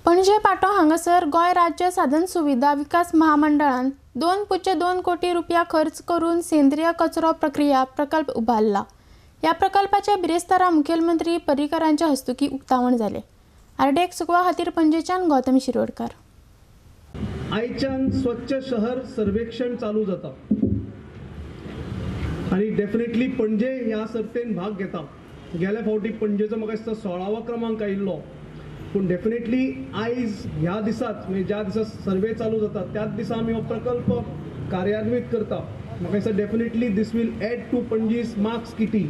पणजे पाटो हांगासर गोंय राज्य साधन सुविधा विकास महामंडळान 2.2 कोटी रुपया खर्च करून सेंद्रीय कचरो प्रक्रिया प्रकल्प उबारला. ह्या प्रकल्पाचे बिरेस्तारा मुखेलमंत्री पर्रीकरांच्या हस्तुकी उक्तावण जालें. आरडीएक्स गोवा खातीर पणजेच्यान गौतम शिरोडकर. आयच्यान स्वच्छ शहर सर्वेक्षण चालू जाता आनी डेफिनेटली पणजे ह्या सर्तेन भाग घेता. गेल्या फावटी पणजेचो म्हाका दिसता 16वो क्रमांक आयिल्लो, पूण डेफिनेटली आयज ह्या दिसाच म्हणजे ज्या दिसा सर्वे चालू जाता त्याच दिसा आमी हो प्रकल्प कार्यान्वीत करता. म्हाका दिसता definitely this will add to Panaji's marks kitty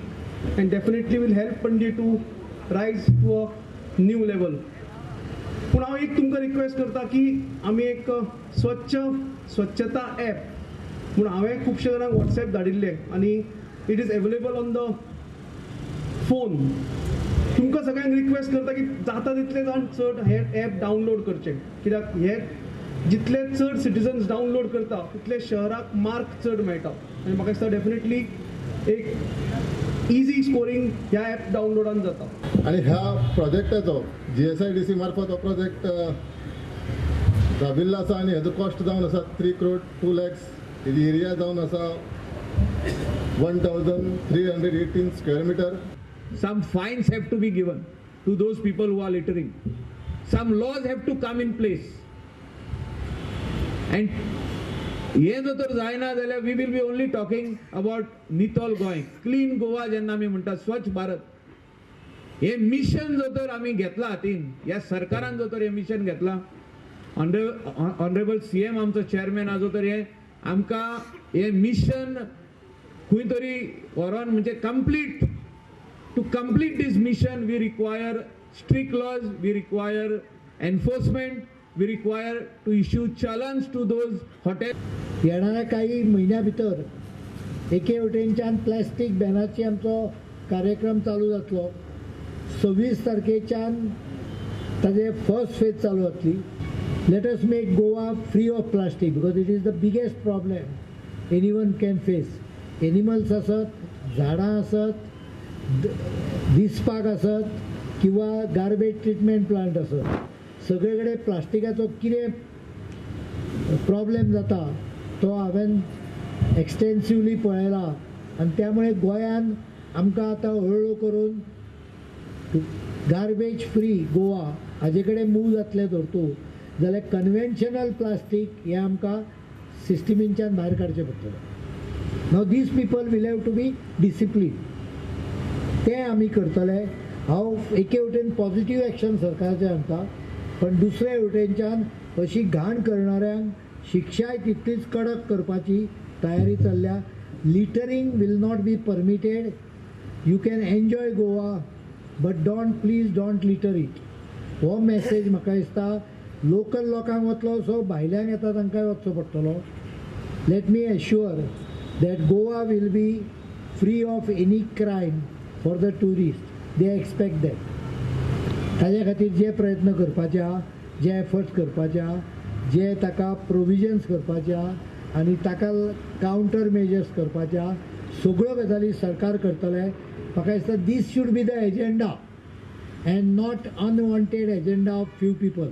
and definitely will help Panaji to rise to a new level. पूण हांव एक तुमकां रिक्वेस्ट करता की आमी एक स्वच्छता ॲप म्हूण हांवें खुबशे जाणांक वॉट्सॅप धाडिल्लें आनी it is available on the phone. तुमकां सगळ्यांक रिक्वेस्ट करता की जाता तितले जाण चड हे ॲप डावनलोड करचे, कित्याक हे जितले चड सिटीजन्स डावनलोड करता तितले शहराक मार्क चड मेळटा आनी म्हाका दिसता डेफिनेटली एक इजी स्कोरींग ह्या ॲप डावनलोडान जाता. आनी ह्या प्रोजेक्टाचो GSIDC मार्फत हो प्रोजेक्ट राबिल्लो आसा आनी हेजो कॉस्ट जावन आसा 3 crore 2 lakhs. हेजी एरिया जावन आसा 1318 square metre. Some fines have to be given to those people who are littering. Some laws have to come in place. And हे जर तर जायना जाल्यार we will be only talking about नितळ Goa, clean Goa जेन्ना आमी म्हणटा, स्वच्छ भारत. हे मिशन जर तर आमी घेतला हातीन, ह्या सरकारान जर तर हे मिशन घेतला, ऑनरेबल CM आमचो चेअरमॅन आजो तर हे आमकां हे मिशन खंय तरी व्हरोन म्हणजे complete. To complete this mission, we require strict laws, we require enforcement, we require to issue challans to those hotels. येणाऱ्या काही म्हयन्या भितर एके वटेनच्यान प्लास्टीक बॅनाची आमचो कार्यक्रम चालू जातलो. 26 तारखेच्यान ताजे फर्स्ट फेज चालू जातली. Let us make Goa free of plastic because it is the biggest problem anyone can face. Animals आसत, झाडां आसत, दिसपाक आसत किंवा गार्बेज ट्रिटमेंट प्लांट आसत, सगळे कडेन प्लास्टिकाचो कितें प्रॉब्लेम जाता तो हांवें एक्सटेन्सिवली पळयला आनी त्यामुळे गोंयान आमकां आतां हळूहळू करून गार्बेज फ्री गोवा हाजे कडेन मूव जातलें धरतू जाल्यार कन्वेन्शनल प्लास्टीक हें आमकां सिस्टमींच्यान भायर काडचें पडटलें. Now these people will have to be discipline. तें आमी करतले. हांव एके वटेन पॉझिटिव्ह एक्शन सरकाराचें सांगता, पण दुसरे वटेनच्यान अशी घाण करणाऱ्यांक शिक्षाय तितलीच कडक करपाची तयारी चल्ल्या. Littering will not be permitted. You can enjoy Goa but don't, please don't litter it. हो मॅसेज म्हाका दिसता लोकल लोकांक वतलो, सो भायल्यांक येता तांकांय वचचो पडटलो. Let me assure that Goa will be free of any crime for the tourist. They expect that. ताज्या खातीर जे प्रयत्न करपाचे आहा, जे एफर्ट्स करपाचे आहा, जे ताका प्रोविजन्स करपाचे आहा आनी ताका कावंटर मेजर्स करपाचे आहा, सगळ्यो गजाली सरकार करतले. म्हाका दिसता this should be the agenda and not unwanted agenda of few people.